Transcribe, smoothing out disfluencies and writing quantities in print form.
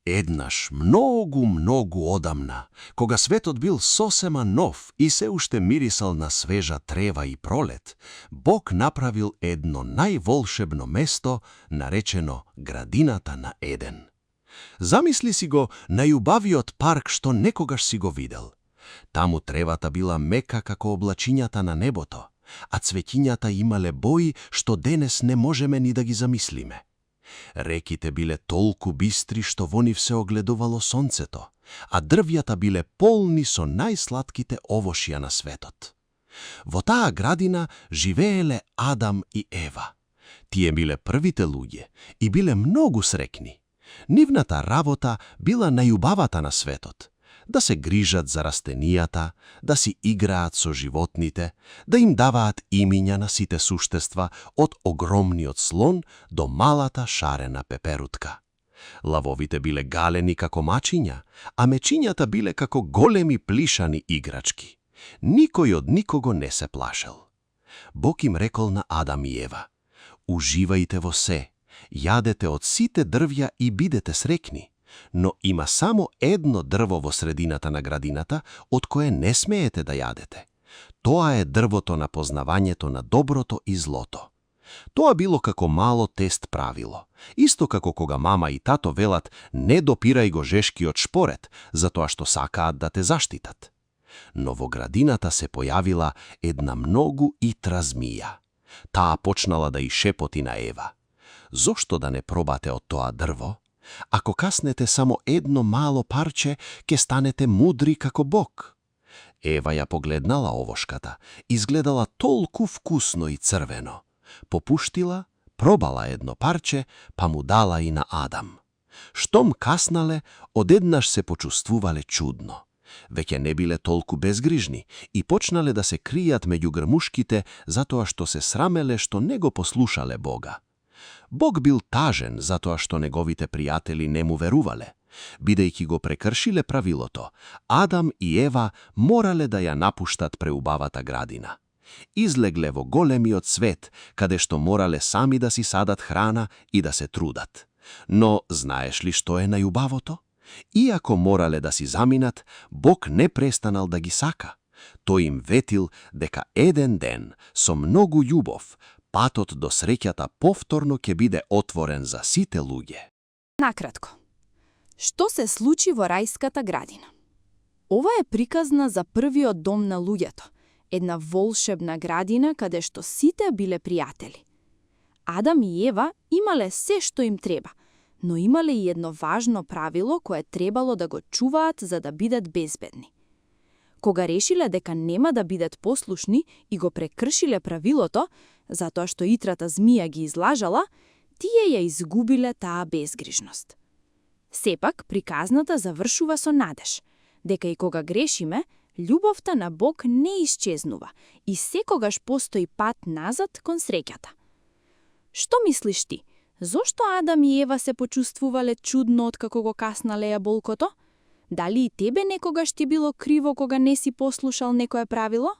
Еднаш, многу одамна, кога светот бил сосема нов и се уште мирисал на свежа трева и пролет, Бог направил едно најволшебно место, наречено градината на Еден. Замисли си го најубавиот парк што некогаш си го видел. Таму тревата била мека како облачињата на небото, а цветињата имале бои што денес не можеме ни да ги замислиме. Реките биле толку бистри што во нив се огледувало сонцето, а дрвјата биле полни со најслатките овошја на светот. Во таа градина живееле Адам и Ева. Тие биле првите луѓе и биле многу срекни. Нивната работа била најубавата на светот. Да се грижат за растенијата, да си играат со животните, да им даваат имиња на сите суштества од огромниот слон до малата шарена пеперутка. Лавовите биле галени како мачиња, а мечињата биле како големи плишани играчки. Никој од никого не се плашел. Бог им рекол на Адам и Ева: "Уживајте во се, јадете од сите дрвја и бидете срекни. Но има само едно дрво во средината на градината, од кое не смеете да јадете. Тоа е дрвото на познавањето на доброто и злото." Тоа било како мало тест правило. Исто како кога мама и тато велат: "Не допирај го жешкиот шпорет, затоа што сакаат да те заштитат." Но во градината се појавила една многу итра змија. Таа почнала да и шепоти на Ева: "Зошто да не пробате од тоа дрво? Ако каснете само едно мало парче, ке станете мудри како Бог." Ева ја погледнала овошката, изгледала толку вкусно и црвено. Попуштила, пробала едно парче, па му дала и на Адам. Штом каснале, одеднаш се почувствувале чудно. Веќе не биле толку безгрижни и почнале да се кријат меѓу грмушките затоа што се срамеле што не го послушале Бога. Бог бил тажен затоа што неговите пријатели не му верувале. Бидејќи го прекршиле правилото, Адам и Ева морале да ја напуштат преубавата градина. Излегле во големиот свет, каде што морале сами да си садат храна и да се трудат. Но знаеш ли што е најубавото? Иако морале да си заминат, Бог не престанал да ги сака. Тој им ветил дека еден ден, со многу љубов, патот до среќата повторно ќе биде отворен за сите луѓе. Накратко, што се случи во рајската градина? Ова е приказна за првиот дом на луѓето, една волшебна градина каде што сите биле пријатели. Адам и Ева имале се што им треба, но имале и едно важно правило кое требало да го чуваат за да бидат безбедни. Кога решиле дека нема да бидат послушни и го прекршиле правилото, затоа што итрата змија ги излажала, тие ја изгубиле таа безгрижност. Сепак, приказната завршува со надеж, дека и кога грешиме, љубовта на Бог не исчезнува и секогаш постои пат назад кон среќата. Што мислиш ти? Зошто Адам и Ева се почувствувале чудно откако го каснале јаболкото? Дали и тебе некогаш ти било криво кога не си послушал некое правило?